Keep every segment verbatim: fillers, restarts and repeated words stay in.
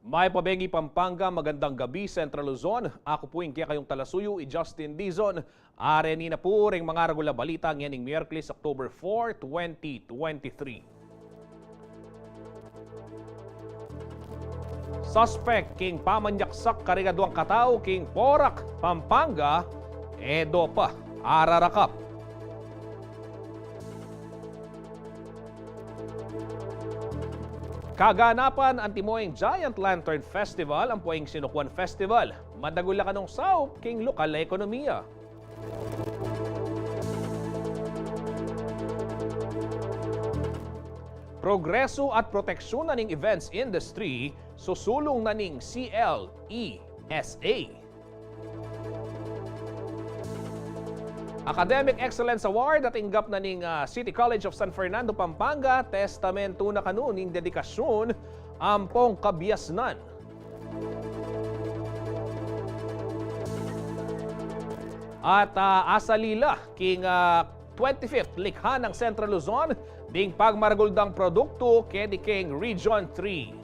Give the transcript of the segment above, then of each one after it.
Mayap a bengi Pampanga, magandang gabi Central Luzon. Aku pu ing kekayung talasuyu, i Justin Dizon. Areni na pu ring mangaragul a balita ngening Miyerkules, October four, twenty twenty-three. Suspek king pamanyaksak karing aduang katau king Porac, Pampanga, e do pa ararakap. Kaganapan, antimo ing Giant Lantern Festival ampo ing Sinukuan Festival. Madagul a kanung saup king lokal a ekonomiya. Progresu at proteksyon na ning events industry, susulung na ning C L E S A. Academic Excellence Award a tinggap na ning, ah, City College of San Fernando, Pampanga, testamentu na kanu ning dedikasyon ampong kabiasnan. At, ah, asali la king, ah, twenty-fifth Likha ng Central Luzon, ding pagmaragul dang produktu keti king Region three.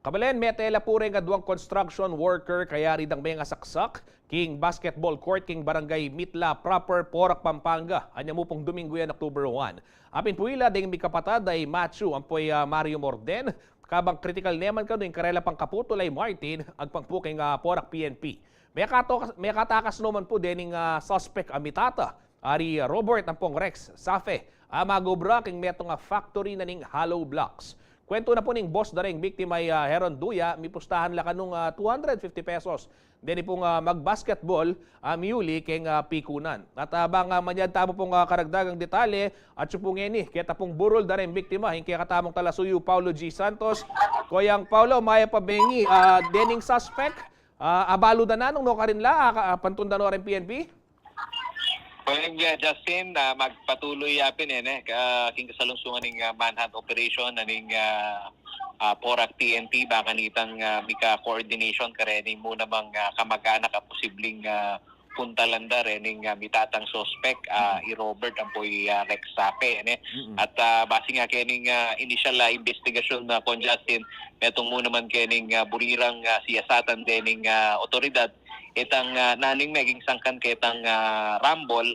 Kabalen, mete la pu reng aduang construction worker kayari dang mengasaksak king basketball court king Barangay Mitla proper, Porac, Pampanga. Anya mu pung Duminggu yan, October one. Apin pu ila deng mikapatad a i Matthew ampo i, ah, Mario Morden, kabang kritikal naman kanu ing karela pang kaputul a i Martin, agpang pu king, ah, Porac P N P. Mekatakas, mekatakas no man pu dening, ah, suspek a mitata, ari, ah, Robert ampong Rex Safe, a magobra king metung a factory na ning hollow blocks. Kwentu na pu ning boss da reng biktima, i, ah, Heron Duya, mipustahan la kanung, ah, two hundred fifty pesos deni pung, ah, magbasketball, ah, miuli keng, ah, pikunan. At, ah, bang, ah, manyad tamu pung, ah, karagdagang detalye, atyu pu ngeni keta pung burol da reng biktima ing kekatamung talasuyu, Paulo G Santos. Koyang Paulo, mayap a bengi, ah, dening suspek, ah, abalu da na nung nukarin la, ah, ka-, ah, pantun da no reng P N P? Pwede, ah, Justin, ah, magpatuloy ya pin, e, ne, ka-, king kasalungsungan ning, ah, manhunt operation na ning, ah, ah, Porac P N P, bang kanitang, ah, mika-coordination kareni mu namang, ah, kamag-anak a posibleng, ah, puntalan da rening, ah, mitatang suspek, ah, i Robert ampo i, ah, Rex Sape, ne. Mm-mm. At, ah, base nga kening, ah, inisyal a imbestigasyon na, Kon Justin, metung mu naman kening, ah, burirang, ah, siyasatan dening, ah, otoridad, itang, ah, naning meging sangkan ketang, ah, rambol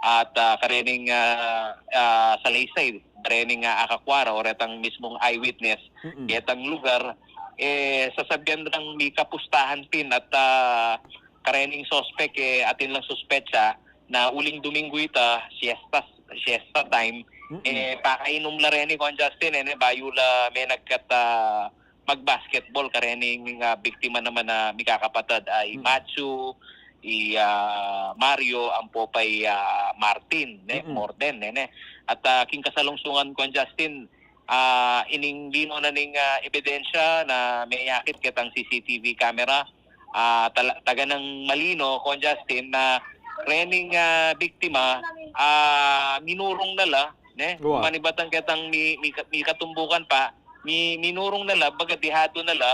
at, ah, karening, ah, ah, salaysay, karening, ah, akakwara o retang mismung eyewitness, mm-mm, ketang lugar, e, sasabian rang mikapustahan pin at, ah, karening suspek, e, atin lang suspetsa na uling Duminggu ita, siesta, siesta time, mm-mm, e, pakainum la reni, Kon Justin, e, ne, bayu la menagkat, ah, magbasketball karening, ah, biktima naman a mikakapatad a i, mm, Matthew, i, ah, Mario, ampo pa i, ah, Martin, ne, mm-mm, Morden, ne, ne. At, ah, king kasalungsungan, Kon Justin, ah, ining lino na ning, ah, ebidensya na meyakit ketang C C T V camera, ah, tala-, taganang malino, Kon Justin, na rening, ah, biktima, ah, minurung na la, ne? Wa. Manibatang ketang mi-, mi-, mikatumbukan pa, mi-, minurung na la, baga dihado na la,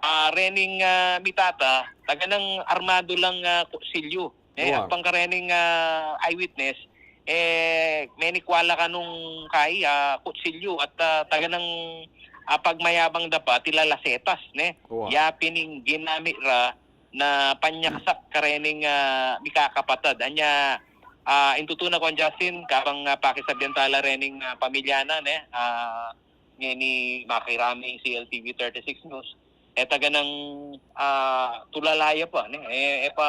ah, rening, ah, mitata, taganang armadu lang, ah, kutsilyu, ne? Wa. Agpang karening, ah, eyewitness, e, menikwa la kanung kai, ah, kutsilyu at, ah, taganang, ah, pagmayabang da pa, tila lasetas, ne? Wa. Ya pin ing ginamit ra na panyaksak karening, ah, mikakapatad. Anya, ah, ing tutu na, Kon Justin, kabang, ah, pakisabian tala rening, ah, pamilya na, ne, ah, ngeni makiraming C L T V thirty-six News, e, taganang, ah, tulala ya pa, ne? E, e pa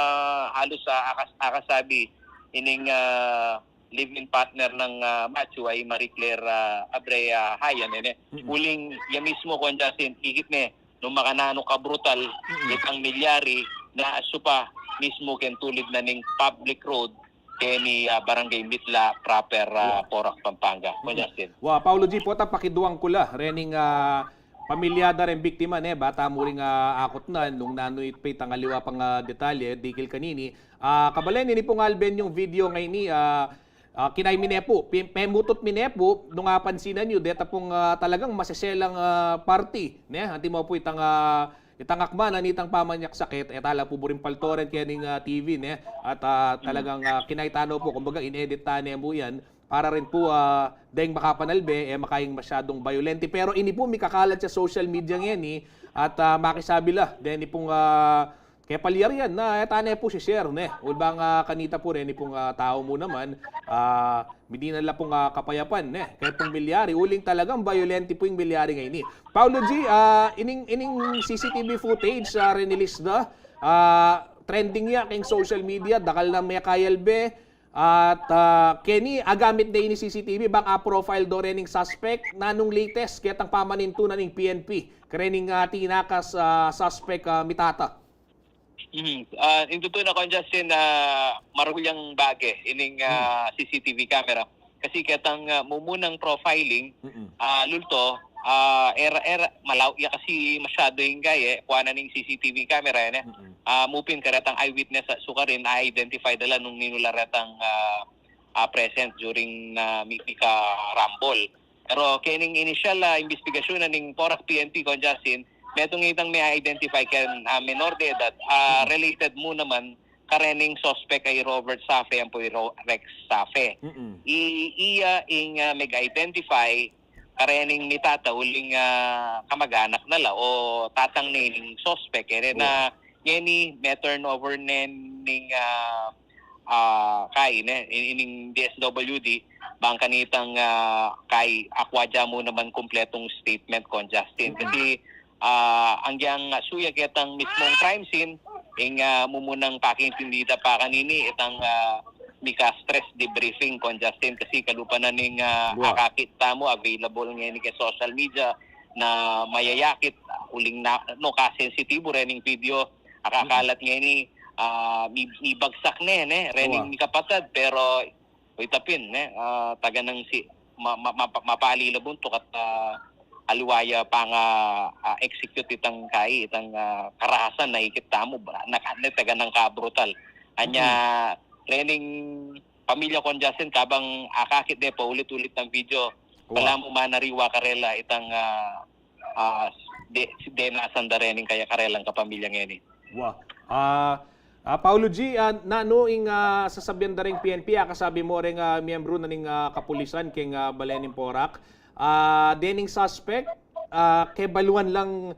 halus, ah, akas-, akasabi ining, ah, live-in partner nang, ah, Matthew a i Marie Claire, ah, Abrea Hayan, e, ne? Mm-mm. Uling ya mismu, Kon Justin, ikit ne, nung makananu kabrutal, mm-mm, itang milyari na asu pa mismu keng tulid na ning public road, keni, ah, Barangay Mitla proper, ah, wa, Porac, Pampanga. Kon, mm-mm, Justin. Wa, Paulo G, pota pakiduang ku la rening, ah, pamilya da ring biktima, ne, bata mu ring, ah, akutnan nung nanu it pa itang aliwa pang, ah, detalye, dikil kanini. Ah, kabalen, ini pung alben yung video ngeni, ah, ah, kinaymi ne pu, pi-, pemutut mi ne pu, nung apansinan yu, deta pung, ah, talagang maseselang, ah, parti, ne, antimo pu itang, ah, itang akmanan nitang pamanyaksak, e tala pu buring paltoran kening, ah, T V, ne, at, ah, talagang, ah, kinaytan no pu, kumbaga, in-edit ta ne mu yan, para rin pu, ah, deng makapanalbe, e makaing masyadung bayolente. Pero ini pu mikakalat ya social media ngeni, at, ah, makisabi la, deni pung, ah, kepalyarian na, e tane pu si-share, ne. Ulbang, ah, kanita pu, reni pung, ah, tau mu naman, ah, midinan la pung, ah, kapayapan, ne. Kaya pung milyari, uling talagang bayolente pu ing milyari ngeni. Paulo G, ah, ining, ining C C T V footage, ah, rinilis da, ah, trending ya keng social media, dakal nang mekayalbe, at, ah, keni agamit ne ini C C T V bang a-profile do rening suspect, nanung latest ketang pamanintu na ning P N P karening, ah, tinakas, ah, suspect, ah, mitata. Mhm. Ah, ing tutu na, Kon Justin, ah, maragul yang bage ining, ah, C C T V camera. Kasi ketang, ah, mumunang profiling, ah, lulto, ah, era, era, malaw ya kasi masyado ing gaye, kuanan ning C C T V camera, ne? Ah, mupin karetang eyewitness, ah, sukarin, a-identify da la nung ninu la retang, ah, ah, present during na mi-, mikarambol. Pero kening initial, ah, investigasyon na ning Porac P N P, Kon Justin, metung itang me-identify ken, ah, menor de edad, ah, related mu naman karening suspect a i Robert Safe ampo i Ro-, Rex Safe. I, iya ing, ah, meg-identify karening mitata uling, ah, kamag-anak na la o tatang ne ning suspect. Kaya na ngeni, me-turnover ne ning, ah, ah, kai, ne, in-, ining D S W D, bang kanitang, ah, kai, akwa da mu naman kumpletong statement, Kon Justin. Kasi, ah, agyang, ah, suya ketang mismong crime scene, ing, ah, mumunang pakintindi da pa kanini, itang, ah, mika-stress debriefing, Kon Justin, kasi kalupa na ning, ah, akakit tamu, available ngeni keng social media, na mayayakit, uling na, no, kasensitibo rening video, akakalat ngeni, ah, mi-, mibagsak ne, ne, rening mikapatad, pero, uy, tapin, ne, ah, taganang si, ma-, ma-, ma-, mapali la buntuk at, ah, aliwa ya pang, ah, ah, execute itang kai, itang, ah, karahasan na ikit tamu, ba, na, na taganang kabrutal. Anya, rening pamilya, Kon Justin, kabang akakit de paulit-ulit nang video, balamu manariwa karela itang, ah, ah, de-, denasan da rening kaya karelang kapamilya ngeni. Wa. Ah, ah, Paulo G, ah, nanu ing, ah, sasabian da ring P N P, ah, kasabi mo reng, ah, miyembro na ning, ah, kapulisan keng, ah, balen ning Porac. Ah, dening suspect, ah, kebaluan lang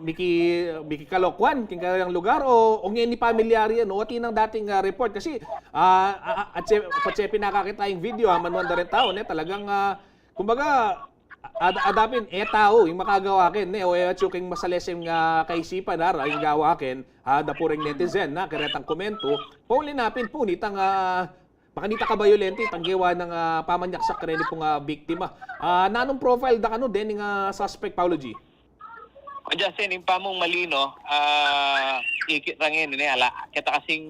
miki-, mikikalokuan keng kayang lugar o, o ngeni pamilyar yan, o atin nang dating, ah, report? Kasi, ah, ah, ah, atse, atse pinakakit tayang video, ah, manuan da ring tau, ne, talagang, ah, kumbaga, ad-, adapin, e tau ing makagawa ken, ne, o e atsu keng masaleseng, ah, kaisipan, ara, ing gawa ken, ah, da pu ring netizen, na, karetang komento, pauli na pin pu nitang, ah, makanita kabayolente itang gewa nang, ah, pamanyaksak kareni pung, ah, biktima. Ah, nanung profile da kanu dening, ah, suspect, Paulo G? O, Justin, ing pamung malino, ah, ikit ra ngeni, ne, ala, keta kasing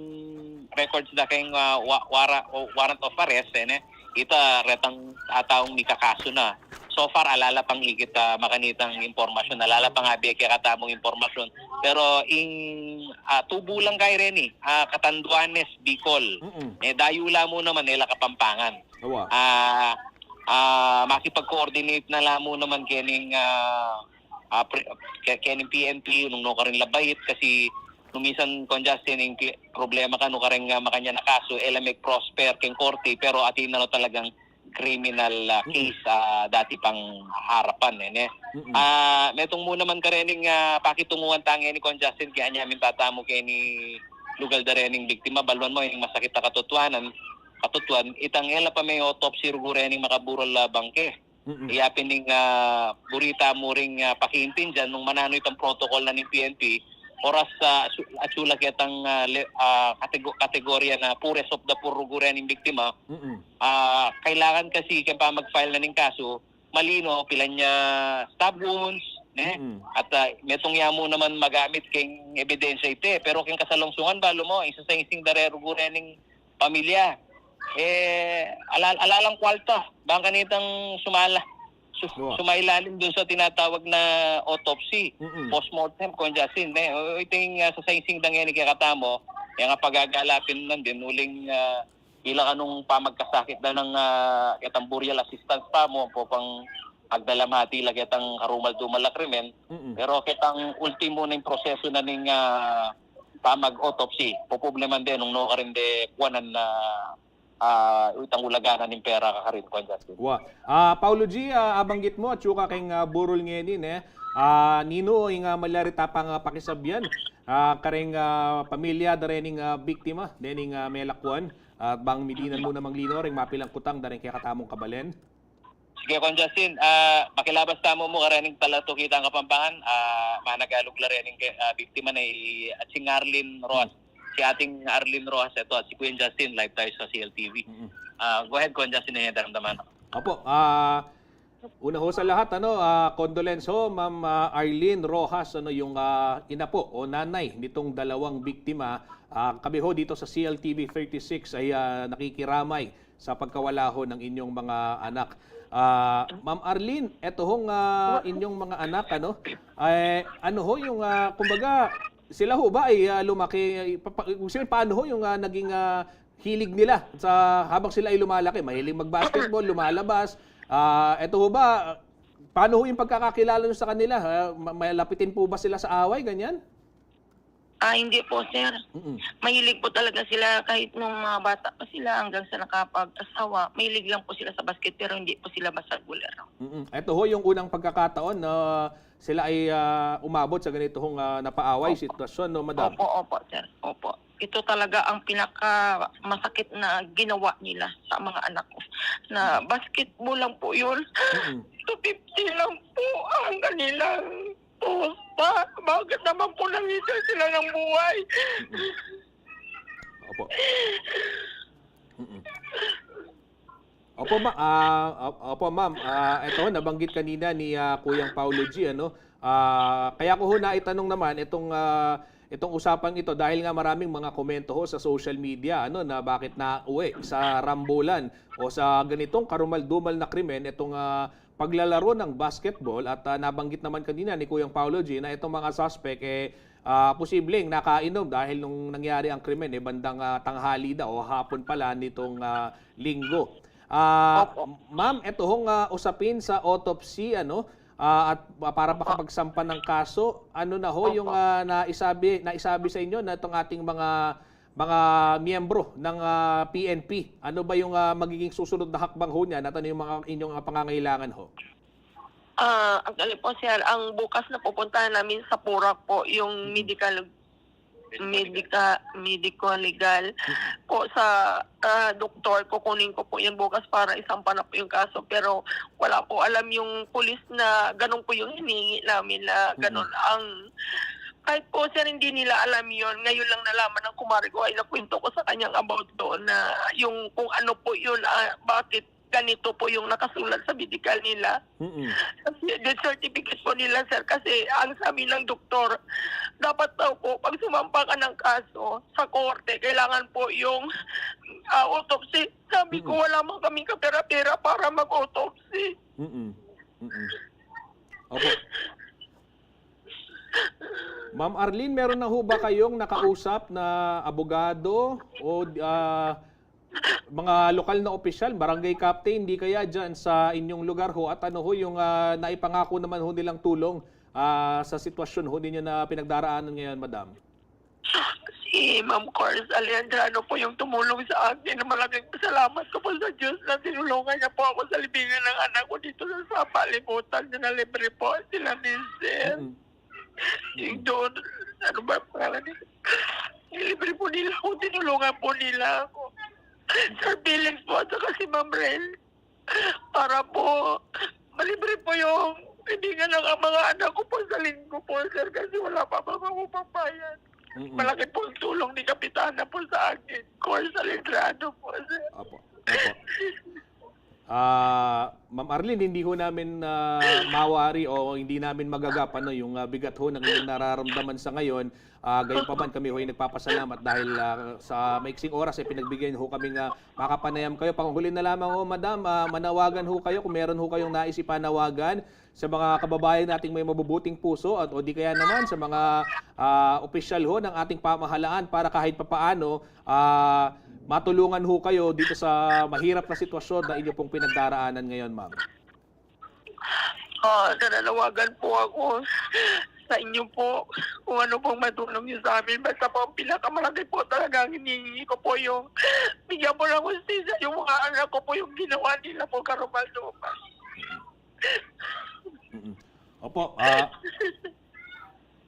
records da keng, ah, wa-, wara-, o, warrant of arrest, e, ne, ita retang, ah, taung mikakasu na. So far, ala la pang ikit, ah, makanitang impormasyon, ala la pang abe kekatamung impormasyon. Pero ing, ah, tubu lang kaya reni, ah, Catanduanes, Bicol. E, dayu la mu naman, e la Kapampangan. Ah, ah, makipag-coordinate na la mu naman kening, ah, ah, pre-, ke-, kening P N P, nung nukarin la bait, kasi nung minsan, Kon Justin, ing pi-, problema kanu kareng, ah, makanyan a kasu, e la meg-prosper keng korte, pero atin na la talagang criminal, ah, case, ah, dati pang harapan, e, ne? Ah, metung mu naman karening, ah, pakitunguan ta ngeni, Kon Justin, keng anyamin tatamu keni lugal da rening biktima, baluan mo, ining masakit a katutuanan, katutuan, itang e la pa me-autopsy rugu rening makaburol a bangke. Iya pin ing, ah, buri tamu ring, ah, pakiintindian nung mananu itang protocol na ning P N P, oras, ah, atsu-, atsu la ketang, ah, le-, ah, katego-, kategorya na poorest of the poor rugu rening biktima, ah, kailangan kasi keng pamag-file na ning kasu, malino, pilan ya stab wounds, ne? At, ah, metung ya mu naman magamit keng ebidensya iti, pero keng kasalungsungan, balu mo, ing sasaingsing da re rugu rening pamilya, e, ala-, ala lang kwalta bang kanitang sumala. Sus-, sumailalim dun sa tinatawag na autopsy, mm-mm, postmortem, Kuya Justin, ne? O, ito yung, ah, sa saysing da ngeni kekatamu, yang pagagalapin nandin, uling, ah, ila kanung pamagkasakit da nang, ah, ketang burial assistance pa mu, ampo pang agdalamati la ketang karumal-dumal a krimen, mm-mm, pero ketang ultimo na yung proseso na ning, ah, pamag-autopsy, pupubleman de nung nukarin de kuanan na ah, itang ulagan na ning pera kakarin, Kuya Justin. Wa. Ah, Paolo G, ah, abanggit mu, atiu ka keng, ah, burol ngeni, ne? Ah, ninu ing, ah, malyari ta pang, ah, pakisabyan, ah, kareng, ah, pamilya da rening, ah, biktima, dening, ah, melakwan, at bang midinan mu namang lino reng mapilang kutang da reng kekatamung kabalen? Sige, Kuya Justin, ah, makilabas tamu mu karening Talatu Kitang Kapampangan, ah, managalug la rening ke-, ah, biktima na i-, at si Arlene Rojas. Si ating Arlene Rojas, ito, at si Kuya Justin, live tayo sa C L T V. Mm-mm. Ah, go ahead, Kuya Justin, na yung daramdaman. Opo, ah, una ho sa lahat, ano, ah, condolence ho, Ma'am, ah, Arlene Rojas, ano, yung, ah, ina po o nanay nitong dalawang biktima. Ah, kami ho dito sa C L T V thirty-six ay, ah, nakikiramay sa pagkawala ho ng inyong mga anak. Ah, Ma'am Arlene, eto hong, ah, inyong mga anak, ano? Ay, ano ho yung, ah, kumbaga, sila ho ba ay, ah, lumaki, ay, pa-, pa-, ibig sabihin, paano ho yung, ah, naging, ah, hilig nila sa, habang sila ay lumalaki? Mahilig mag-basketball, lumalabas. Ah, eto ho ba, paano ho yung pagkakakilala nyo sa kanila? Ah, ma-, malapitin po ba sila sa away, ganyan? Ah, hindi po, sir. Mm-mm. Mahilig po talaga sila kahit nung mga bata pa sila hanggang sa nakapag-asawa. Mahilig lang po sila sa basket pero hindi po sila basketballero. Mm-mm. Eto ho yung unang pagkakataon na sila ay, ah, umabot sa ganito hong, ah, napaaway sitwasyon, no, madam? Opo, opo, sir. Opo. Ito talaga ang pinakamasakit na ginawa nila sa mga anak ko. Na basketball lang po yun. Mm-mm. Two fifty lang po ang kanilang Opa, bakit naman po nangisay sila ng buhay? Opo. Mm-mm. Opo, ma-, ah, op-, opo, ma'am. Ah, eto, nabanggit kanina ni, ah, Kuyang Paulo G, ano? Ah, kaya ko ho naitanong naman itong, ah, itong usapang ito dahil nga maraming mga komento ho sa social media, ano, na bakit nauwi sa rambulan o sa ganitong karumal-dumal na krimen itong, ah, paglalaro ng basketball at, ah, nabanggit naman kanina ni Kuyang Paulo G na itong mga suspect, eh, ah, posibleng nakainom dahil nung nangyari ang krimen, eh, bandang, ah, tanghali na o hapon pala nitong, ah, linggo. Ah, opo. Ma'am, eto hong, ah, usapin sa autopsy, ano, ah, at pa-, para makapagsampa ng kaso, ano na ho yung, ah, naisabi, naisabi sa inyo na itong ating mga mga miyembro ng, ah, P N P? Ano ba yung, ah, magiging susunod na hakbang ho niyan at ano yung mga inyong, ah, pangangailangan ho? Ah, actually po, sir, ang bukas na pupuntahan namin sa Porac po, yung medical, medica-, medico-legal po sa, ah, doktor. Kukunin ko po yun bukas para isampa na po yung kaso. Pero wala po alam yung pulis na ganun po yung hinihingi namin na ganun ang Kahit po, sir, hindi nila alam yun. Ngayon lang nalaman ng kumare ko, ay nakwento ko sa kanyang about doon na yung kung ano po yun, ah, bakit ganito po yung nakasulat sa medical nila. Mm-mm. Kasi death certificate po nila, sir, kasi ang sabi ng doktor, dapat daw po, pag sumampa ka ng kaso sa korte, kailangan po yung, ah, autopsy. Sabi ko, mm-mm, wala man kaming kapera-pera para mag-autopsy. Mm-mm. Mm-mm. Opo. Ma'am Arlene, meron na ho ba kayong nakausap na abogado o, ah, mga lokal na opisyal, barangay captain, di kaya dyan sa inyong lugar ho? At ano ho yung, ah, naipangako naman ho nilang tulong, ah, sa sitwasyon ho ninyo na pinagdaraanan ngayon, madam? Si Ma'am Cors Alejandra, ano po yung tumulong sa akin. Malaking salamat ko po sa Diyos na tinulungan niya po ako sa libingan ng anak ko dito sa, sa palibutan niya na libre po sila ni Sir. Mm-mm. Yung doon, ano ba ang pangalan nila? Libre po nila ako, tinulungan po nila ako. Sir Felix po, at saka si Ma'am Rel. Para po, malibre po yung kaibigan ng mga anak ko po sa linggo po, sir, kasi wala pa ba ako pampayan. Mm-mm. Malaki po ang tulong ni Kapitana po sa akin. Cors Alejandra po, sir. Opo. Opo. Ah, Ma'am Arlene, hindi ho namin, ah, mawari o hindi namin magagap, ano, yung, ah, bigat ho ng inyong nararamdaman sa ngayon. Ah, gayon pa man, kami ho ay nagpapasalamat dahil, ah, sa maiksing oras ay pinagbigyan ho kami nga makapanayam kayo. Panghuli na lamang ho, Madam, ah, manawagan ho kayo kung meron ho kayong nais ipanawagan sa mga kababayan nating may mabubuting puso at o di kaya naman sa mga, ah, opisyal ho ng ating pamahalaan para kahit papaano, ah, matulungan ho kayo dito sa mahirap na sitwasyon na inyo pong pinagdaraanan ngayon, ma'am. Ah, nananawagan po ako sa inyo po kung ano pong matulong niyo sa amin. Basta po ang pinakamalaki po talaga ang hinihingi ko po yung bigyan po ng hustisya yung mga anak ko po yung ginawa nila po, Karumal Dumas. Mm. Opo, ah,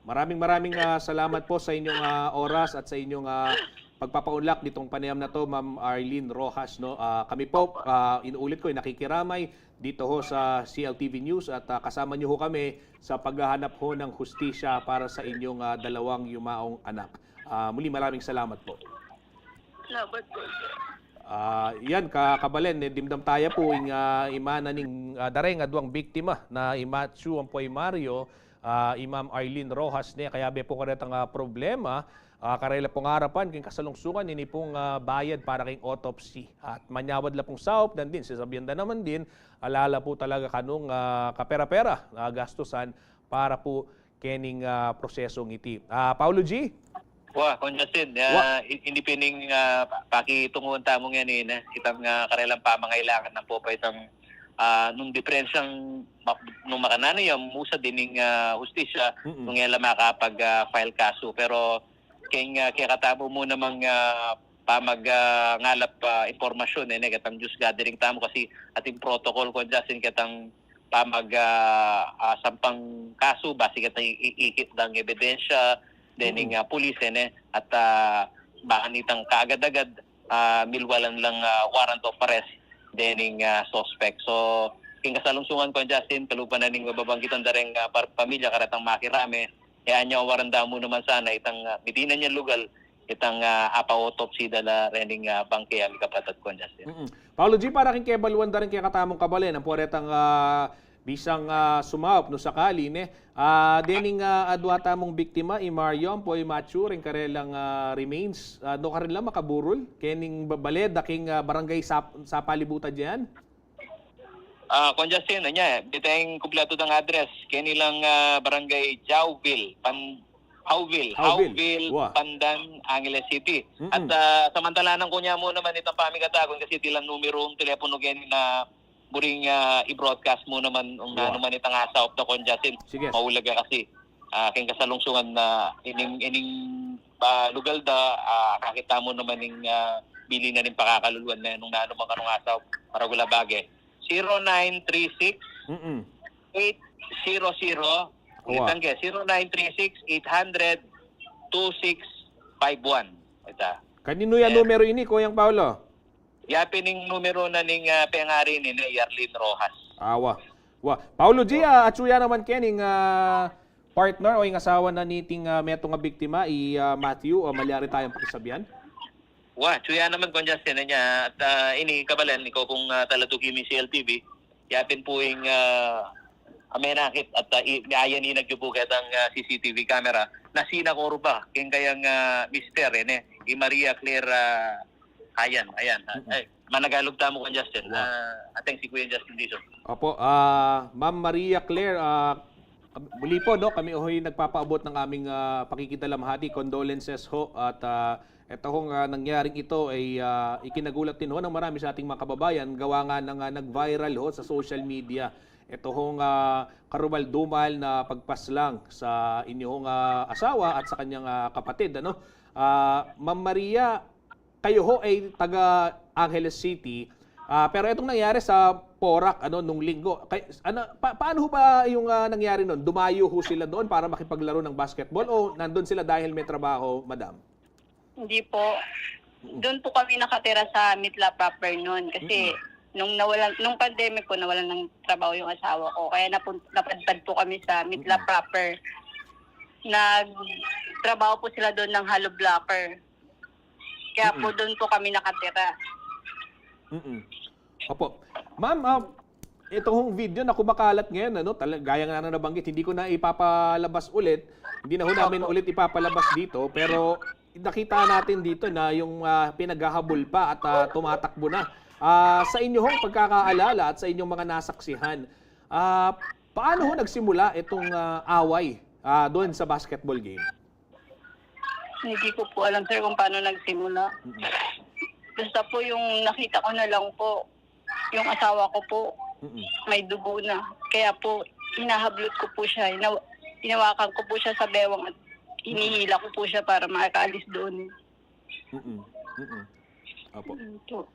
maraming maraming, ah, salamat po sa inyong, ah, oras at sa inyong, ah, pagpapaunlak nitong panayam na 'to, Ma'am Arlene Rojas, no? Ah, kami po, ah, inuulit ko, eh, nakikiramay dito ho sa C L T V News at, ah, kasama niyo ho kami sa paghahanap ho ng hustisya para sa inyong, ah, dalawang yumaong anak. Ah, muli, maraming salamat po. Salamat po, sir. Ah, yan, ka-, kabalen, eh, dimdam taya pu ing, ah, ima na ning, ah, dareng aduang biktima na i Matthew ampo i Mario, ah, i Ma'am Arlene Rojas ne, kayabe pu karetang, ah, problema, ah, karela pung arapan king kasalungsungan ini pung, ah, bayad para king autopsy. At manyawad la pung saup, nandin, sasabian da naman din, ala la pu talaga kanung, ah, kapera-pera, ah, gastusan para pu kening, ah, prosesong iti. Ah, Paolo G? Wa, Kon Justin, ah, i-, ini pin ing, ah, pa-, pakitunguan tamu ngeni, eh, itang, ah, karelang pamangailangan na pu pa itang, ah, nung diperensyang ma-, nung makananu ya musa dining, ah, hustisya, Mm-mm. Nung e la makapag, ah, file kasu. Pero keng, ah, kekatamu mu namang, ah, pamag, ah, ngalap, ah, impormasyun, eh, ne, ketang news gathering tamu kasi ating protocol, Kon Justin, ketang pamag, ah, ah, sampang kasu, basi ketang i-, i-, ikit dang ebidensya, dening, ah, pulis, eh, ne, at, ah, baka nitang kaagad-agad, ah, milwalan lang, ah, warrant of arrest, dening, ah, suspect. So, king kasalungsungan, Kon Justin, kalupa na ning babangkitan dareng, ah, par-, pamilya, karetang makirame, e anya awaran da mu naman sana itang, ah, mitinan yang lugal, itang, ah, apa-autopsy da la rening, ah, bangke, ami kapatad, Kon Justin. Mm-mm. Paolo G, para king kebaluan dareng kekatamung kabalen, ampo retang, ah, bisang, ah, sumaup, no sakali, ne. Ah, dening, ah, adua tamung biktima, i Mario ampo i Matthew, reng karelang, ah, remains, ah, nukarin la makaburul kening ba-, bale da king, ah, barangay Sap-, Sapalibutan diyan? Ah, Kon Justin, anya, biteng kumpletu dang address, keni lang, ah, Barangay Jauville, Pan-, Hauville, Hauville. Hauville, Wa. Pandan, Angeles City. Mm-mm. At, ah, samantalanan ku nya mu naman itang pamikatagun kasi iti lang numero, telepono keni na buring, ah, i-broadcast mu naman nung Wa. Nanu man itang asaup da, Kon Justin. Sige. Maulaga kasi, ah, keng kasalungsungan na ining, ining, ah, lugal da, ah, kakita mu naman ing, ah, bili na ning pakakaluluan na nung nanu man kanung asaup, maragul a bage. Zero nine three six, Mm-mm. eight zero zero, Wa. Tangke, zero nine three six, eight hundred, two six five one. Ita. Kaninu ya Eh. Numero ini, Kuyang Paolo? Ya pin ing numero na ning, ah, pengari nini, Yarlin Rojas. Awa. Wa. Paolo G, ah, atsu ya naman kening, ah, partner o ing asawa na niting, ah, metung a biktima, i, ah, Matthew, ah, malyari tayang pakisabian? Wa, atsu ya naman, Kon Justin, anya, at, ah, ini, kabalen, ikaw pung, ah, talatuki mi C L T V, ya pin pu ing, ah, amenakit at, ah, i-, ayaninag yu pu ketang, ah, C C T V camera, na sinakoru pa keng kayang, ah, mister, eh, ne, i Maria Claire, ah, ayan, ayan, ah, Mm-mm. ay, managalog tamu, Kon Justin, Wa. ah, ateng si Kuya Justin Dizon. Opo, ah, Ma'am Maria Claire, ah, muli po, no, kami ho'y nagpapaabot ng aming, ah, pakikidalamhati, condolences ho, at, ah, ito hong, ah, nangyaring ito ay, ah, ikinagulat din ho ng marami sa ating mga kababayan, gawa nga ng, ah, nag-viral ho sa social media. Ito hong, ah, karumal-dumal na pagpaslang sa inyong, ah, asawa at sa kanyang, ah, kapatid, ano? Ah, Ma'am Maria, kayo ho ay taga Angeles City. Ah, pero itong nangyari sa Porac, ano, nung linggo, kay, ano, pa-, paano ho ba yung, ah, nangyari nun? Dumayo ho sila doon para makipaglaro ng basketball o nandun sila dahil may trabaho, madam? Hindi po. Doon po kami nakatira sa Mitla proper noon kasi nung nawalan, nung pandemic po, nawalan ng trabaho yung asawa ko. Kaya napun-, napadpad po kami sa Mitla proper. Nagtrabaho po sila doon ng hollow blocker. Kaya po doon po kami nakatira. Mm-mm. Opo. Ma'am, ah, Ito hong video na kumakalat ngayon, ano, tala-, gaya nga na nabanggit, hindi ko na ipapalabas ulit, hindi na ho namin Opo. ulit ipapalabas dito, pero nakita natin dito na yung, ah, pinaghahabol pa at, ah, tumatakbo na. Ah, sa inyo hong pagkakaalala at sa inyong mga nasaksihan, ah, paano ho nagsimula itong, ah, away, ah, doon sa basketball game? Hindi ko po alam, sir, kung paano nagsimula. Mm-mm. Basta po yung nakita ko na lang po, yung asawa ko po, Mm-mm. may dugo na. Kaya po, hinahablot ko po siya. Hinaw-, hinawakan ko po siya sa bewang at hinihila ko po siya para makaalis doon. Mm-mm. Mm-mm. Opo. Yun po.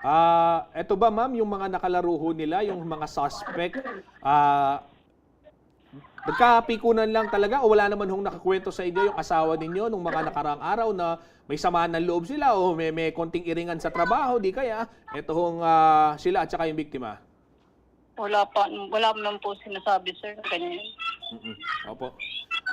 Ah, eto ba, ma'am, yung mga nakalaro ho nila, yung mga suspect, ah, nagkapikunan lang talaga o wala naman hong nakakwento sa inyo yung asawa ninyo nung mga nakaraang araw na may sama ng loob sila o may, may konting iringan sa trabaho, di kaya eto hong, ah, sila at saka yung biktima? Wala pa, wala naman po sinasabi, sir, na ganyan. Mm-mm. Opo.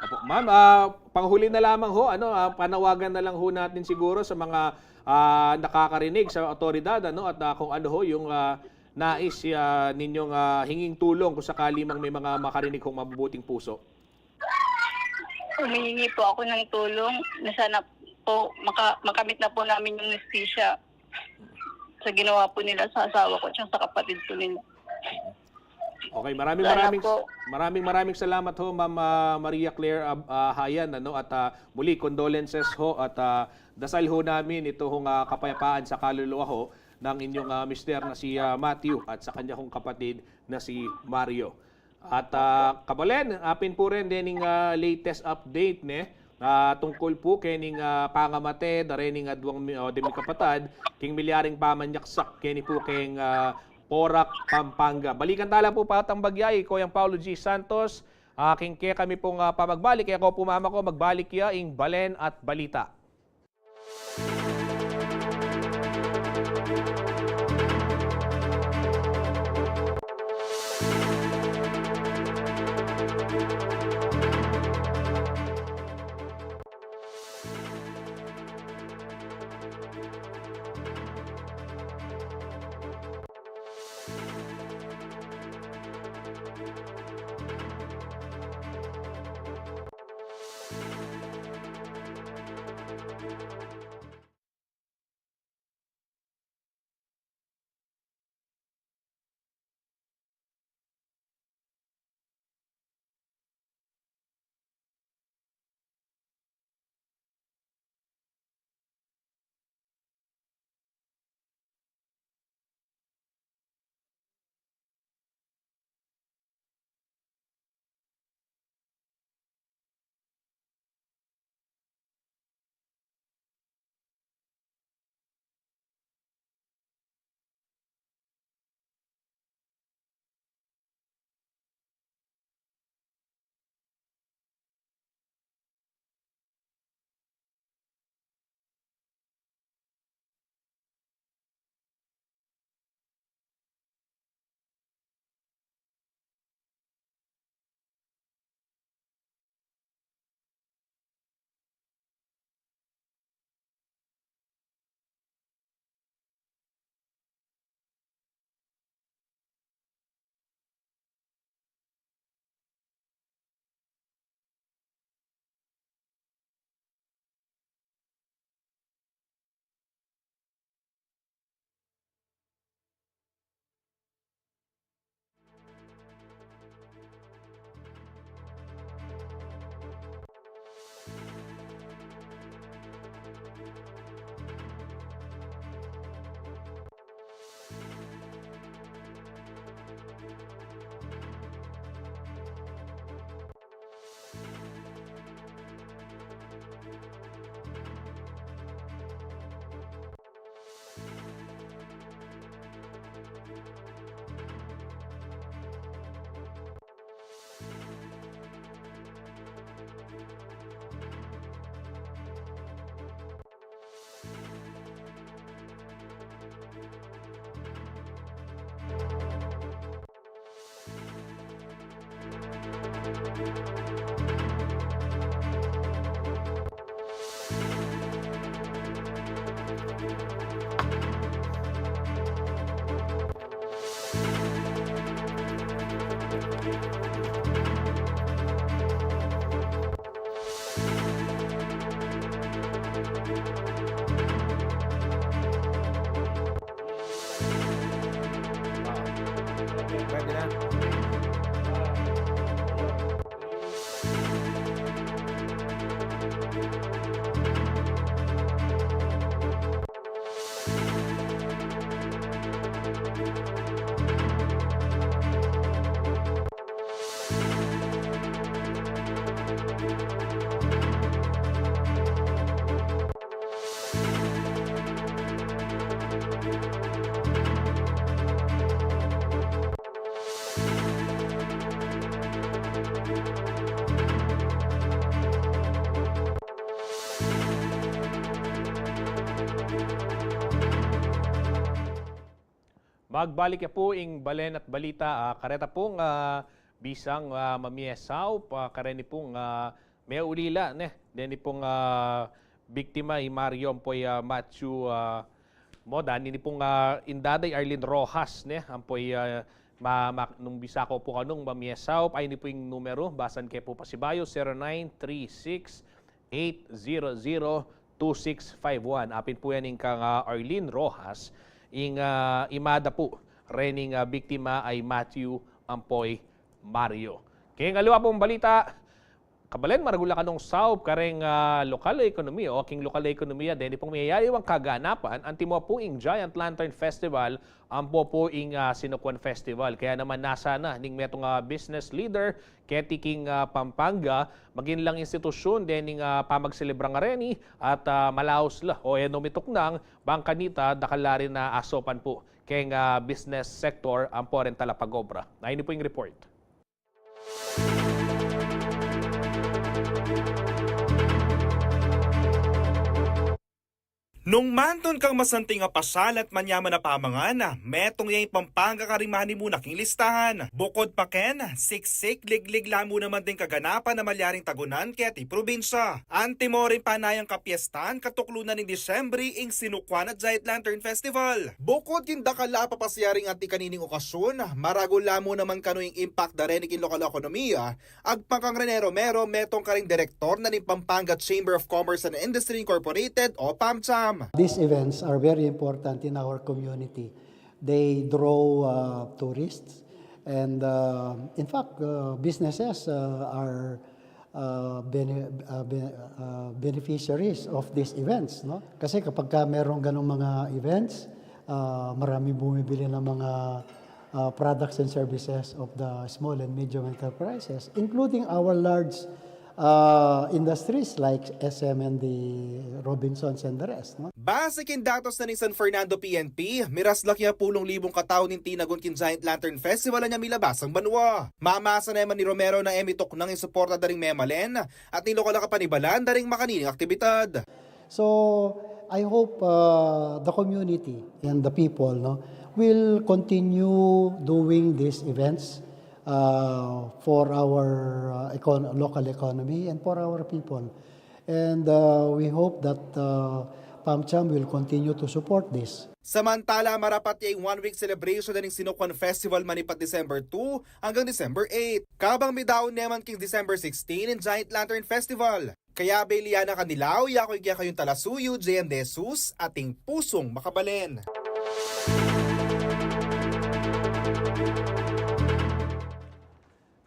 Opo. Ma'am, ah, panghuli na lamang ho, ano, ah, panawagan na lang ho natin siguro sa mga, ah, nakakarinig, sa awtoridad, ano, at, ah, kung ano ho yung, ah, nais, ah, ninyong, ah, hinging tulong kung sakali mang may mga makarinig hong mabubuting puso. Humihingi po ako ng tulong na sana po maka-, makamit na po namin yung hustisya sa ginawa po nila sa asawa ko at sa kapatid po nila. Okay, maraming, Sana maraming, po. maraming, maraming salamat ho, Ma'am, ah, Maria Claire, ah, ah, Hayan, ano, at, ah, muli, condolences ho, at, ah, dasal ho namin ito hong, ah, kapayapaan sa kaluluwa ho ng inyong, ah, mister na si, ah, Matthew at sa kanya hong kapatid na si Mario. At, ah, kabalen, apin pu rin dening, ah, latest update, ne, ah, tungkol pu kening, ah, pangamate da rening aduang mi-, o, de mikapatad, king milyaring pamanyaksak keni pu keng, ah, Porac, Pampanga. Balikan tala pu patang bagya i Koyang Paulo G Santos, ah, king kekami pung, ah, pamagbalik. E ko pu mamako, magbalik ya ing Balen at Balita. Pwede na. Magbalik ya pu ing balen at balita, ah, kareta pung, ah, bisang, ah, mamie saup, ah, kareni pung, ah, meuli la, ne, deni pung, ah, biktima i Mario ampo i, ah, Matthew, ah, Moda, ini pung, ah, indada i Arlene Rojas, ne, ampo i, ah, ma-, ma-, nung bisa ko pu kanung mamie saup, ay ini pu ing numeru, basan ke pu pasibayu, zero nine three six eight zero zero two six five one. Apin pu yan ing kang, ah, Arlene Rojas, ing, ah, imada pu rening, ah, biktima ay Matthew ampo i Mario. Keng aliwa pung balita, kabalen, maragul a kanung saup kareng, ah, lokal a ekonomiya o king lokal a ekonomiya, deni pung miyayaliwang kaganapan, antimo pu ing Giant Lantern Festival, ampo pu ing, ah, Sinukuan Festival. Kaya naman nasa na ning metung, ah, business leader keti king, ah, Pampanga, maging lang institusyun dening, ah, pamagselebra ngareni at, ah, malaus la o e no mituknang bang kanita dakal la rin a asopan pu keng, ah, business sector ampo reng talapag-obra. Na ini pu ing report. Nung mantun kang masanting a pasal at manyaman a pamangan, metung ya ing Pampanga karing manimuna king listahan. Bukod pa ken, siksik, liglig la mu naman ding kaganapan a malyaring tagunan keti probinsya. Antimo ring panayang kapiestan, katuklu na ning Disyembre ing Sinukuan at Giant Lantern Festival. Bukod king dakal a papasyaring anti kanining okasyun, maragul la mu naman kanu ing impact da reni king lokal a ekonomiya, agpang kang Rene Romero, metung karing direktor na ning Pampanga Chamber of Commerce and Industry Incorporated o PAMCHAM. These events are very important in our community. They draw, uh, tourists, and, uh, in fact, uh, businesses, uh, are, uh, bene-, uh, be-, uh, beneficiaries of these events, no? Kasi kapag ka merong ganong mga events, uh, marami bumibili ng mga, uh, products and services of the small and medium enterprises, including our large, uh, industries like S M and the Robinsons and the rest, no? Base king datos na ning San Fernando P N P, miras la king apulung libung katau ning tinagun king Giant Lantern Festival a nya milabas king banua. Mamasa na man ni Romero na e mituknang ing suporta da ring memalen at ning lokal a kapanibalan da ring makanining aktibidad. So, I hope, uh, the community and the people, no, will continue doing these events, uh, for our, uh, econ-, local economy and for our people. And, uh, we hope that, uh, PAMCHAM will continue to support this. Samantala, marapat ya ing one-week celebration na ning Sinukuan Festival manipat December two hanggang December eight. Kabang midaun naman king December sixteen ing Giant Lantern Festival. Kaya beli ya na kanilaw, yaku ing kekayung talasuyu, J M De Jesus, ating pusung makabalen.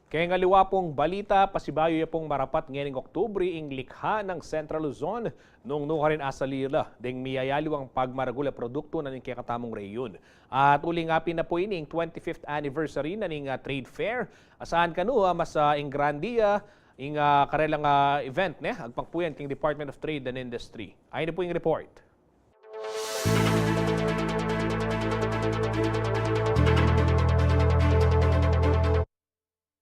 Keng aliwa pung balita, pasibayu ya pung marapat ngening Oktubre ing likha nang Central Luzon nung nukarin asali la deng miyayaliwang pagmaragul a produktu na ning kekatamung reyun. At uling apin na pu ini ing twenty-fifth anniversary na ning, ah, trade fair. Asahan kanu, ah, mas, ah, ing grande, ah, ing, ah, karelang, ah, event, ne? Agpang pu yan king Department of Trade and Industry. Ay na pu ing report.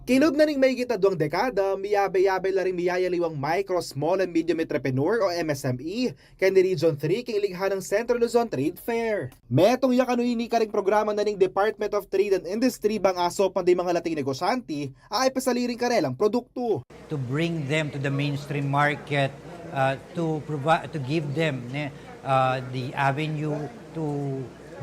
Kilub na ning mahigit a duang dekada, miyabe-yabe la ring miyayaliwang micro, small, and medium entrepreneur o M S M E keni Region three king likha nang Central Luzon Trade Fair. Metung ya kanu ini karing programa na ning Department of Trade and Industry bang asopan ding mangalating negosyante a ipasali ring karelang produktu. To bring them to the mainstream market, uh, to provide, to give them, ne, uh, the avenue to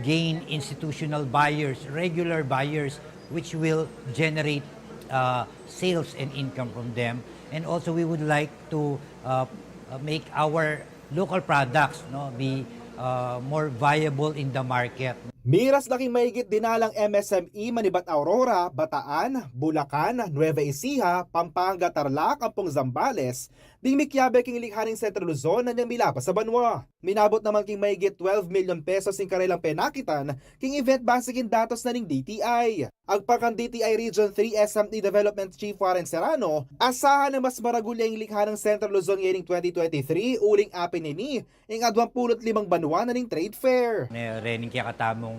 gain institutional buyers, regular buyers, which will generate, uh, sales and income from them. And also, we would like to, uh, uh, make our local products, no, be, uh, more viable in the market. Miras la king mayigit dinalang M S M E manibat Aurora, Bataan, Bulacan, Nueva Ecija, Pampanga, Tarlac, ampong Zambales, ding mikiabe king likha ning Central Luzon na nyang milabas a banua. Minabut naman king mayigit twelve million pesos ing karelang penakitan king event base king datos na ning D T I. Agpang kang D T I Region three S M E Development Chief Warren Serrano, asahan na mas maragul ya ing likha ning Central Luzon ngeni ning twenty twenty-three uling apin ini ing adwang pulu't limang banua na ning trade fair. Ne, rening kekatamung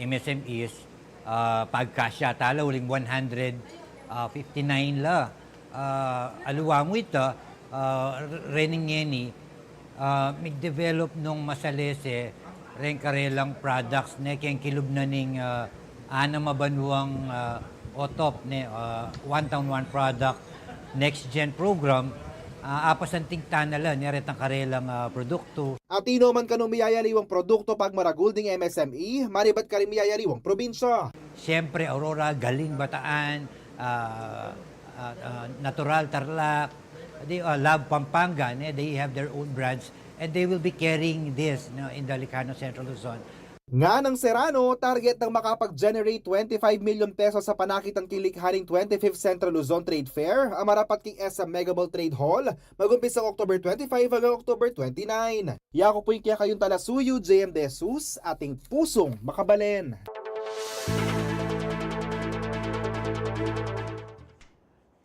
M S M Es, ah, pagkasya tala uling one hundred fifty-nine la. Ah, aliwa mu ita, ah, rening ngeni, ah, mig-develop nung masalese reng karelang products ne keng kilub na ning, ah, anam a banuang, ah, OTOP ne, ah, One Town, One Product, Next Gen Program, ah, apasanting tana la ne retang karelang, ah, produktu. Atin no man kanung miyayaliwang produktu pagmaragul ding M S M E, manibat karing miyayaliwang probinsya. Siyempre, Aurora, Galing Bataan, ah, ah, ah, Natural Tarlac, di, ah, Love Pampanga, ne? They have their own brands and they will be carrying this, no, in the Licano Central Luzon. Nganang Serrano, target nang makapag-generate twenty-five million pesos a panakitan king likha ning twenty-fifth Central Luzon Trade Fair a marapat king S M Mega Mall Trade Hall, mag-umpisang October twenty-five hanggang October twenty-nine. Yaku pu ing kekayung talasuyu, J M De Jesus, ating pusung makabalen.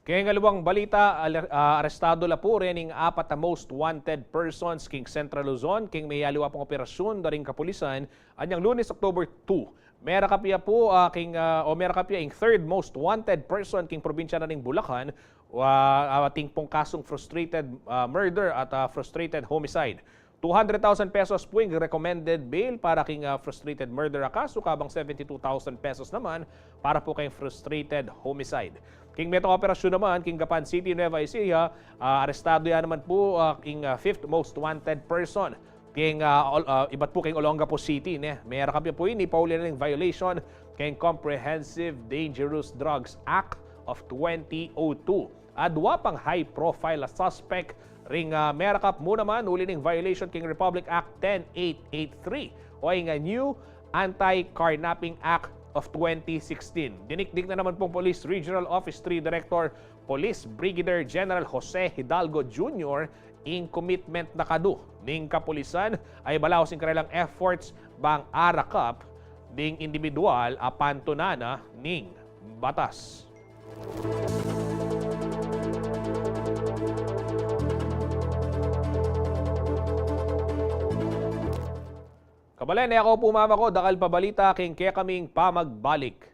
Keng aliwang balita, ale-, ah, arestadu la pu rening apat a most wanted persons king Central Luzon king miyaliwa pung operasyun da ring kapulisan anyang Lunes, October two. Merakap ya pu, ah, king, ah, o merakap ya ing third most wanted person king probinsya na ning Bulacan, wa-, ah, atin pung kasung frustrated, ah, murder at, ah, frustrated homicide. Two hundred thousand pesos pu ing recommended bail para king, ah, frustrated murder a kasu, kabang seventy-two thousand pesos naman para pu king frustrated homicide. King metong operasyun naman, king Gapan City, Nueva Ecija, ah, arestadu ya naman pu, ah, king, ah, fifth most wanted person. King, ah, Ol-, ah, ibat pu king Olongapo City, ne. Merakap ya pu ini pauli na ning violation king Comprehensive Dangerous Drugs Act of twenty oh two. Adwa pang high profile a suspect ring, ah, merakap mu naman uli ning violation king Republic Act ten eight eight three o ing, ah, New Anti-Carnapping Act of twenty sixteen. Dinikdik na naman pung Police Regional Office three Director Police Brigadier General Jose Hidalgo Junior ing commitment na kanu ning kapulisan a ibalaus ing karelang efforts bang arakap ding indibidwal a pantunan na ning batas. Kabalen, e ku pu mamako dakal pa balita king kekaming pamagbalik.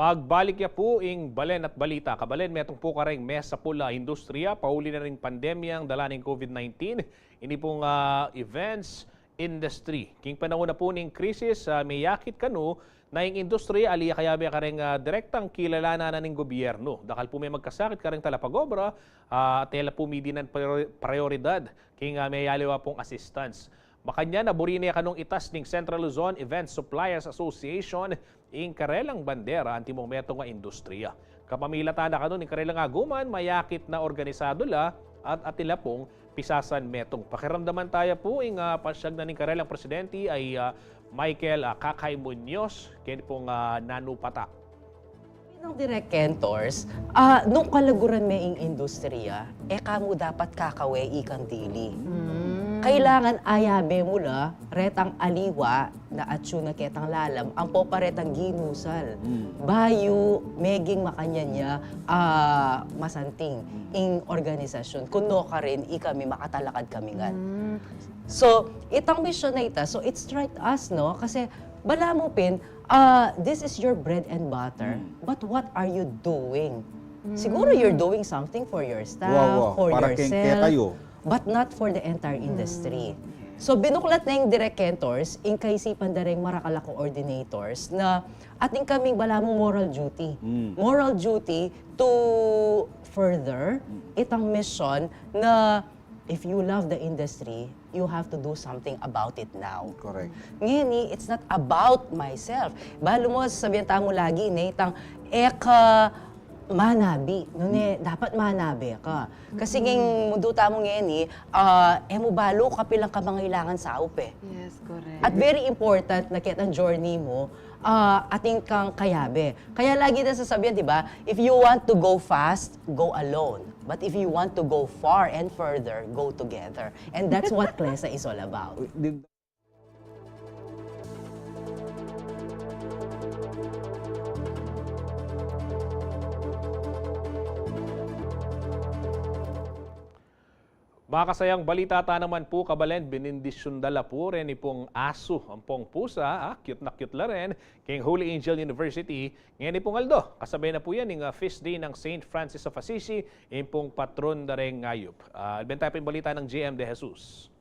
Pagbalik ya pu ing balen at balita. Kabalen, metung pu kareng mesa pula industriya, pauli na ring pandemyang dala ning COVID nineteen. Ini pung, ah, events industry. King panaun na pu ning krisis, ah, meyakit kanu na ing industriya, ali ya kayabe kareng, ah, direktang kilalanan na ning gobyernu. Dakal pu me magkasakit kareng talapagobra, ah, tela pu midinan prior-, prioridad king, ah, meyaliwa pung assistance. Makanyan a buri ne kanung itas ning Central Luzon Event Suppliers Association ing karelang bandera antimong metung a industriya. Kapamilatan na kanu ning karelang aguman, mayakit na organisadu la at atin la pung pisasan metung. Pakiramdaman taya pu ing, ah, pasyag na ning karelang presidente ay, ah, Michael, ah, Kakay Muñoz, keni pung, ah, nanu pata. Bilang Direk Kentors, ah, nung kalaguran me ing industriya, e ka mu dapat kakawe ikang dili. Mm. Kailangan ayabe mu la retang aliwa na atyu na ketang lalam, ampo pa retang ginusal. Mm. Bayu meging makanyan ya, ah, masanting, mm, ing organisasyun. Kuno karin, ikami makatalakad kami ngan. Mm. So, itang misyon na ita, so it strike us, no? Kasi, balamu pin, ah, this is your bread and butter, mm, but what are you doing? Siguro you're doing something for your staff, wow, wow, for para keng, yourself, kekayu, but not for the entire industry. Mm. So, binuklat na ing Direk Kentors, ing kaisipan da ring marakal a coordinators na atin kaming balamu moral duty. Mm. Moral duty to further, mm, itang misyon na if you love the industry, you have to do something about it now. Correct. Ngeni, it's not about myself. Balu mu, sasabian tamu lagi, ne, itang, e ka manabi, nune, dapat manabe ka. Kasi ngeni, mundu tamu ngeni, ah, e mu balu kapilan ka mangailangan saup e. Yes, correct. At very important na ketang journey mu, ah, atin kang kayabe. Kaya lagi na sasabian, di ba, if you want to go fast, go alone. But if you want to go far and further, go together. And that's what CLEHSA is all about. Makasayang balita ta naman pu, kabalen, binendisyun da la pu reni pung asu ampong pusa, ah, cute na cute la rin, keng Holy Angel University, ngeni pung aldo. Kasabay na pu yan ing, ah, feast day ng Saint Francis of Assisi, ing pung patron da reng ayup. Ah, alben taya pu ing balita nang J M De Jesus.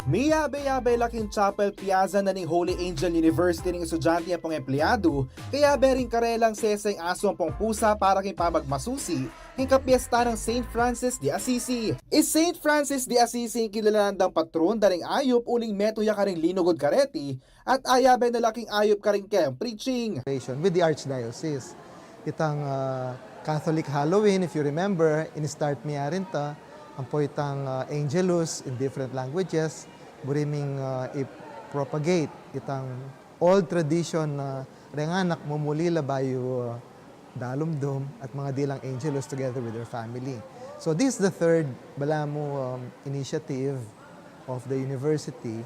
Miyabe-yabe la king chapel piazza na ning Holy Angel University ring estudyante ampong empleyadu, kayabe ring karelang seseng asu ampong pusa para king pamagmasusi king kapiestan nang Saint Francis de Assisi. I Saint Francis de Assisi ing kilalanan dang patron da ring ayup uling metung ya karing linugud kareti, at ayabe na la king ayup karing keyang preaching. With the Archdiocese. Itang, ah, Catholic Halloween, if you remember, in-start mi ya rin ta, ampo itang, ah, Angelus in different languages, buri ming, ah, i-propagate itang old tradition na reng anak mumuli la bayu, ah, dalumdum at mangadilang Angelus together with their family. So this is the third, balamu, um, initiative of the university,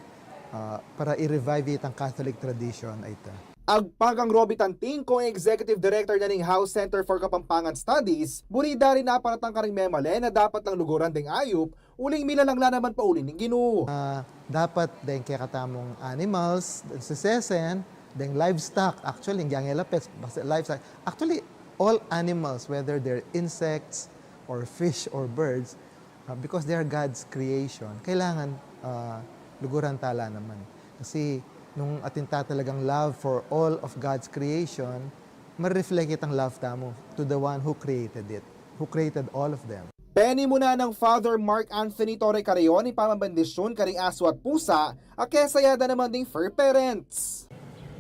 ah, para i-revive itang Catholic tradition a ita. Agpang kang Roby Tantingco, Executive Director na ning House Center for Kapampangan Studies, buri da rin aparatang karing memalen na dapat lang luguran deng ayup, uling milalang la naman pauli ning Ginu. Ah, dapat deng kekatamung animals, deng sesesen, deng livestock, actually, ing giyang e la pets, basta livestock. Actually, all animals, whether they're insects or fish or birds, ah, because they are God's creation, kailangan, ah, luguran ta la naman. Kasi nung atin ta talagang love for all of God's creation, ma-reflect itang love tamu to the one who created it, who created all of them. Penimunan nang Father Mark Anthony Torre Carreon ing pamambendisyun karing asu at pusa, a kesaya da naman ding fur parents.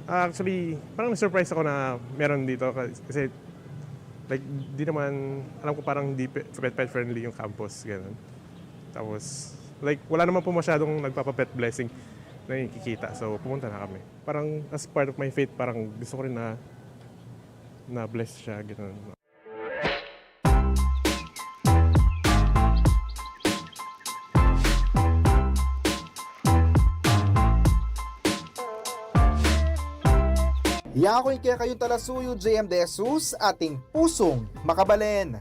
Ah, actually, parang na-surprise ako na meron dito kasi, like, di naman, alam ko parang di pe-, pet, pet friendly yung campus, ganun. Tapos, like, wala naman po masyadong nagpapa-pet blessing na nakikita. So, pumunta na kami. Parang, as part of my faith, parang gusto ko rin na, na-bless siya, ganun. Yaku ing kekayung talasuyu, J M De Jesus, ating pusung makabalen.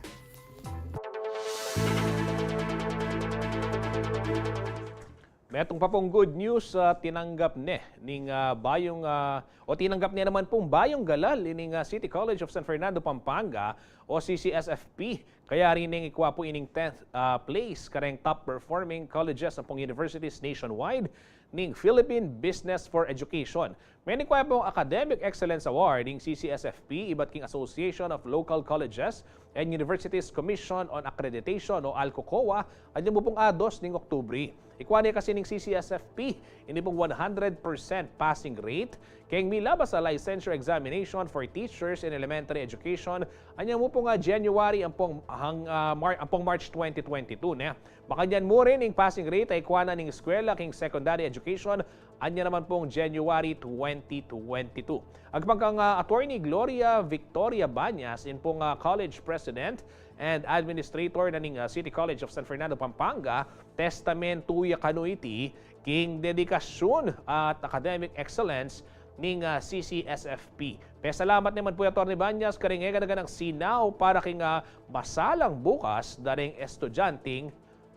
Metung pa pung good news, ah, tinanggap ne ning, ah, bayung, ah, o tinanggap ne naman pung bayung galal ining, ah, City College of San Fernando, Pampanga o C C S F P. Kaya rin ning ikwa pu ining tenth, ah, place kareng top performing colleges ampong universities nationwide ning Philippine Business for Education. Menikwa pung Academic Excellence Award ing C C S F P ibat king Association of Local Colleges and Universities Commission on Accreditation o ALCO-COA, anyamu pung ados ning Oktubre. Ikwa ne kasi ning C C S F P ini pung one hundred percent passing rate keng milabas a licensure examination for teachers in elementary education, anyamu pung, ah, January ampong hang-, ah, Mar-, ampong March twenty twenty-two ne. Makanyan mu rin ing passing rate a ikwa na ning eskwela king secondary education, anya naman pung January twenty twenty-two. Agpang kang, ah, Attorney Gloria Victoria Bañas, in pung, ah, college president and administrator na ning, ah, City College of San Fernando, Pampanga, testamentu ya kanu iti king dedikasyun at academic excellence ning, ah, C C S F P. Pasalamat ne man pu i Attorney Bañas karing e gana-ganang sinaw para king, ah, masalang bukas da ring estudyanteng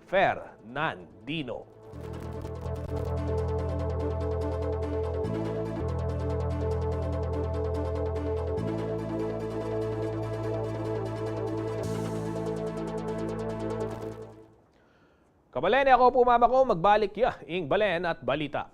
Fernandino. Kabalen, aku pu mamaku, magbalik ya ing Balen at Balita.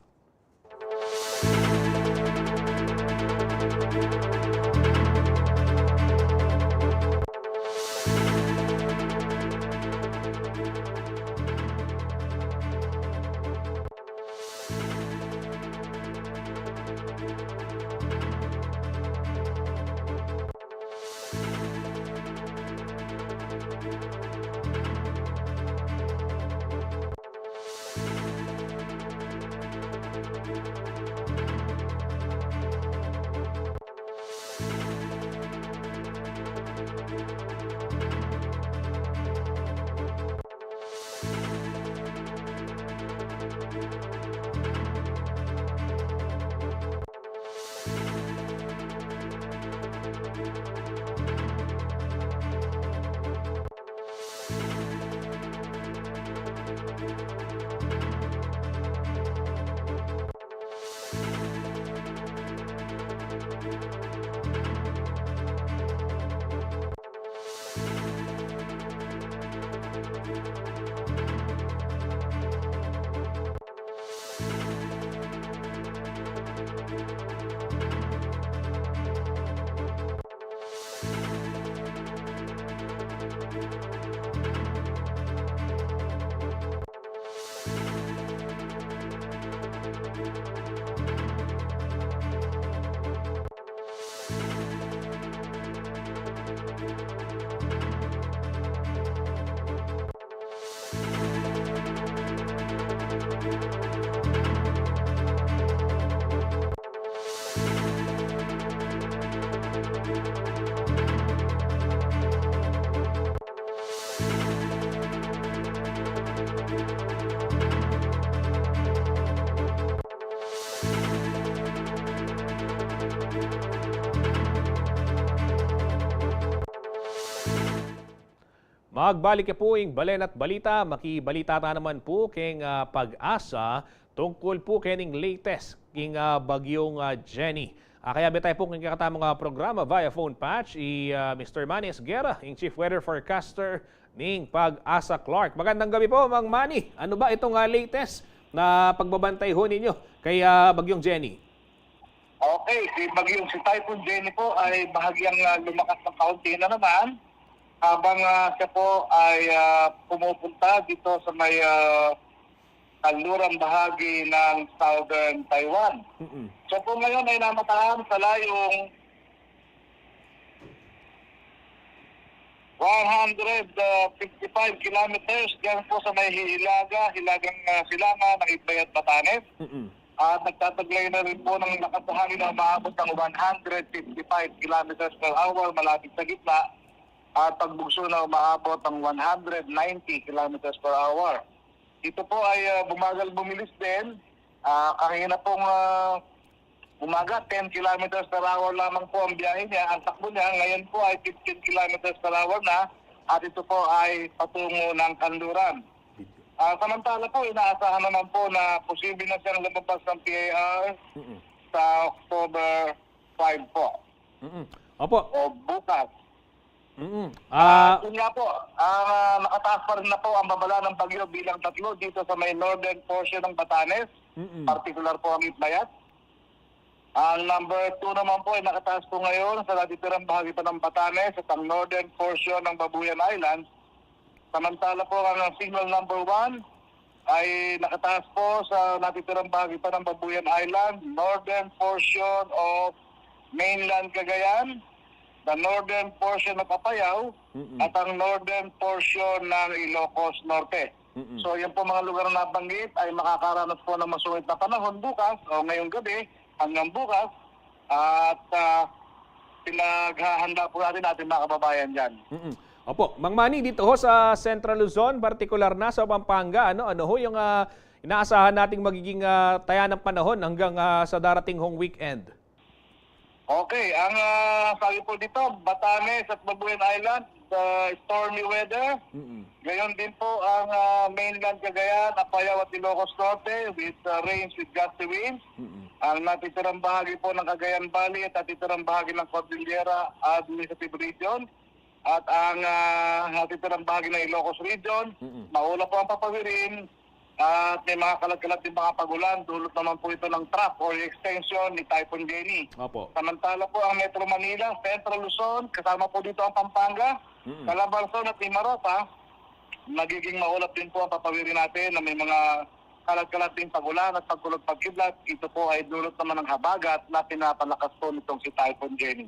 Magbalik ya pu ing Balen at Balita, makibalita ta naman pu keng, ah, PAGASA tungkul pu kening latest king, ah, bagyung, ah, Jenny. Ah, kayabe tayu pu keng kekatamung, ah, programa via phone patch i, ah, Mister Manny Esguerra, ing chief weather forecaster ning PAGASA Clark. Magandang gabi pu, Mang Manny. Anu ba itong, ah, latest na pagbabantay ho ninyu kay, ah, bagyung Jenny? Okay, si bagyung, si Typhoon Jenny po ay bahagyang, ah, lumakas ng kaunti na naman habang, ah, siya po ay, ah, pumupunta dito sa may, ah, kanlurang bahagi ng Southern Taiwan. Mm-mm. Siya po ngayon ay namatayan sa layong one hundred fifty-five kilometers diyan po sa may hilaga, hilagang, ah, silangan ng Itbay at Batanes. Mm-mm. At nagtataglay na rin po ng lakas ng hangin na umaabot ng one hundred fifty-five kilometers per hour malapit sa gitna at pagbugso na umaabot ng one hundred ninety kilometers per hour. Ito po ay, ah, bumagal bumilis din. Ah, kanina pong, ah, Umaga, ten kilometers per hour lamang po ang biyahe niya, ang takbo niya. Ngayon po ay fifteen kilometers per hour na at ito po ay patungo ng Kanluran. Ah, samantala po, inaasahan naman po na posible na siyang lumabas ng P I R Mm-mm. sa October five po Mm-mm. Opo. o bukas. Mm-mm. Ah, Ah, yun nga po, ah, nakataas pa rin na po ang babala ng bagyo bilang tatlo dito sa may northern portion ng Batanes, mm-mm. particular po ang Itbayat. Ang number two naman po ay nakataas po ngayon sa natitirang bahagi pa ng Batanes at ang northern portion ng Babuyan Islands. Samantala po ang signal number one ay nakataas po sa natitirang bahagi pa ng Babuyan Island, northern portion of mainland Cagayan, the northern portion of Apayao, Mm-mm. at ang northern portion ng Ilocos Norte. Mm-mm. So, yan po mga lugar na nabanggit ay makakaranas po ng masungit na panahon bukas o ngayong gabi hanggang bukas. At ah, pinaghahanda po natin ating mga kababayan dyan. Mm-mm. Opo, Mang Manny, dito ho sa Central Luzon, partikular na sa Pampanga, ano, ano ho yung ah, inaasahan nating magiging ah, taya ng panahon hanggang ah, sa darating hong weekend? Okay, ang ah, sabi po dito, Batanes at Babuyan Island, ah, stormy weather. Mm-mm. Gayon din po ang ah, mainland Cagayan, Apayao at Ilocos Norte with ah, rains with gusty winds. Mm-mm. Ang natitirang bahagi po ng Cagayan Valley at natitirang bahagi ng Cordillera Administrative Region at ang ah, natitirang bahagi ng Ilocos Region, Mm-mm. maulap po ang papawirin at may mga kalat-kalat din mga pagulan. Dulot naman po ito ng trough or extension ni Typhoon Jenny. Opo. Samantala po ang Metro Manila, Central Luzon, kasama po dito ang Pampanga, Mm-mm. Calabarzon at Mimaropa, magiging maulap din po ang papawirin natin na may mga kalat-kalat ding pagulan at pagkulog pagkidlat. Ito po ay dulot naman ng habagat na pinapalakas po nitong si Typhoon Jenny.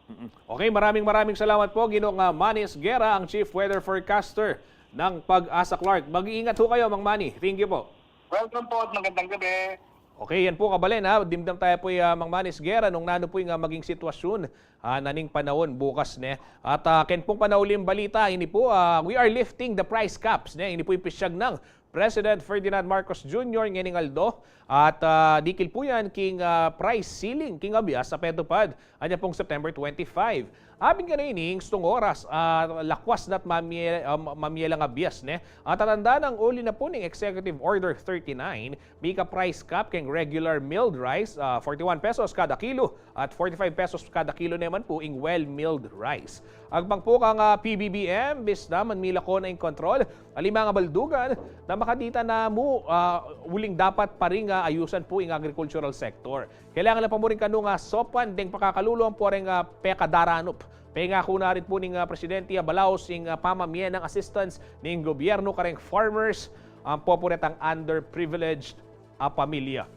Mm-mm. Okay, maraming maraming salamat po, Ginoong ah, Manny Esguerra, ang Chief Weather Forecaster ng Pag-asa Clark. Mag-iingat ho kayo, Mang Manny. Thank you po. Welcome po at magandang gabi. Okay, yan po, kabalen, ha. Dimdam tayo po, ah, Mang Manny Esguerra, nung nanu po yung ah, maging sitwasyon ah, na ning panahon bukas, ne. At ah, ken pong panauling balita, ini po, ah, we are lifting the price caps, ne. Ini po yung pisyag ng President Ferdinand Marcos Junior ngening aldo. At ah, dikil po yan king ah, price ceiling king abias a petupad anya pong September twenty-five. Abing kanu ini, ing stung oras, ah, lakwas na't mamie-, ah, ma-, mamie lang abias, ne. At tatandaan, uli na po ning Executive Order thirty-nine, mika price cap keng regular milled rice, ah, forty-one pesos kada kilo at forty-five pesos kada kilo naman po ing well milled rice. Agpang po kang ah, P B B M, bis na man milako na ing kontrol, alimang abaldugan na makadita na mu, ah, uling dapat pa rin, ah, ayusan po ing agricultural sector. Kailangan na pa mu rin kanu nga sopan deng pakakalulu ampo reng ah, pekadaranup. Pengako na rin po ning ah, Presidente a balaus ing ah, pamamie nang assistance ning gobyerno kareng farmers ampo pu retang underprivileged a pamilya.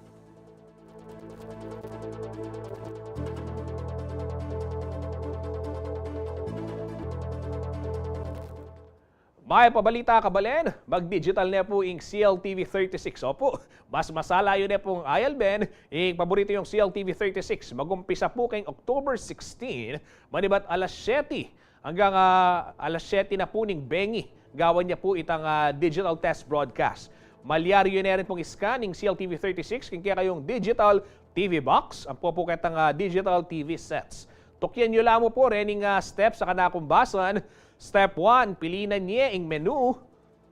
Mayap a balita, kabalen, mag-digital ne pu ing C L T V thirty-six. Opu, mas masala yu ne pung ayalben ing paborito yung C L T V thirty-six. Mag-umpisa pu keng October sixteen, manibat alas siyete anggang ah, alas siyete na pu ning bengi, gawan ya pu itang ah, digital test broadcast. Malyari yu ne rin pung i-scan ing C L T V thirty-six king kekayung digital T V box ampo pu ketang ah, digital T V sets. Tukyan yu la mu pu rening ah, steps a kanaku mbasan. Step one, pili na ne ing menu.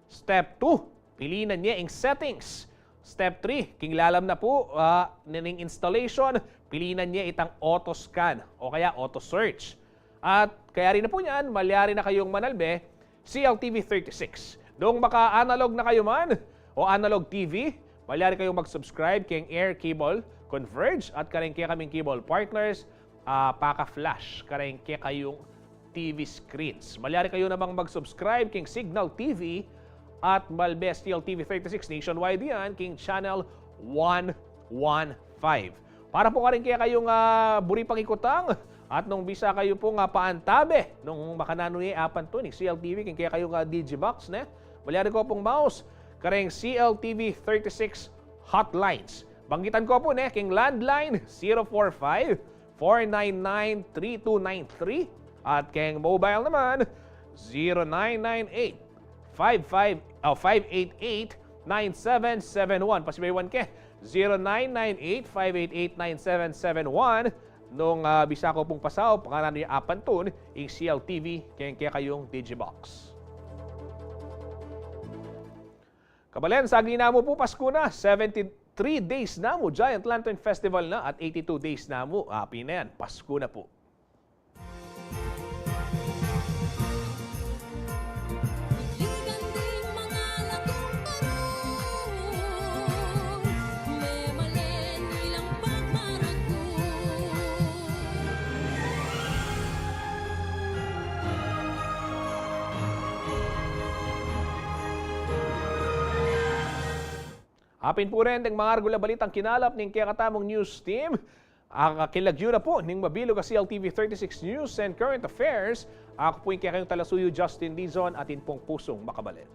Step two, pili na ne ing settings. Step three, king lalam na pu, ah, nening installation, pili na ne itang auto scan o kaya auto search. At kayari na pu niyan, malyari na kayung manalbe C L T V thirty-six. Nung maka-analog na kayu man o analog T V, malyari kayung mag-subscribe keng Air Cable Converge at kareng kekaming cable partners, ah, paka-flash kareng kekayung T V screens. Malyari kayu namang mag-subscribe keng Cignal T V at malbe C L T V thirty-six nationwide yan king channel one one five. Para pu kareng kekayung ah, buri pang ikutang at nung bisa kayu pung ah, paantabe nung makananu ne apantun ing C L T V king kekayung ah, Digibox, ne? Malyari ko pung mouse kareng C L T V thirty-six hotlines. Banggitan ko pu, ne, king landline zero four five four nine nine three two nine three at keng mobile naman zero nine nine eight five five, oh, five eight eight nine seven seven one. Pasibayuan ke, zero nine nine eight five eight eight nine seven seven one. Nung, ah, bisa ko pung pasaup, panganan yu apantun ing C L T V keng kekayung Digibox. Kabalen, sagli na mu pu, Pasku na, seventy-three days na mu, Giant Lantern Festival na, at eighty-two days na mu, api na yan, Pasku na pu. Apin pu ren deng mangaragul a balitang kinalap ning kekatamung news team. Ang, ah, kilagyu na pu ning mabilug a C L T V thirty-six News and Current Affairs. Aku pu ing kekayung talasuyu, Justin Dizon, atin pung pusung makabalen.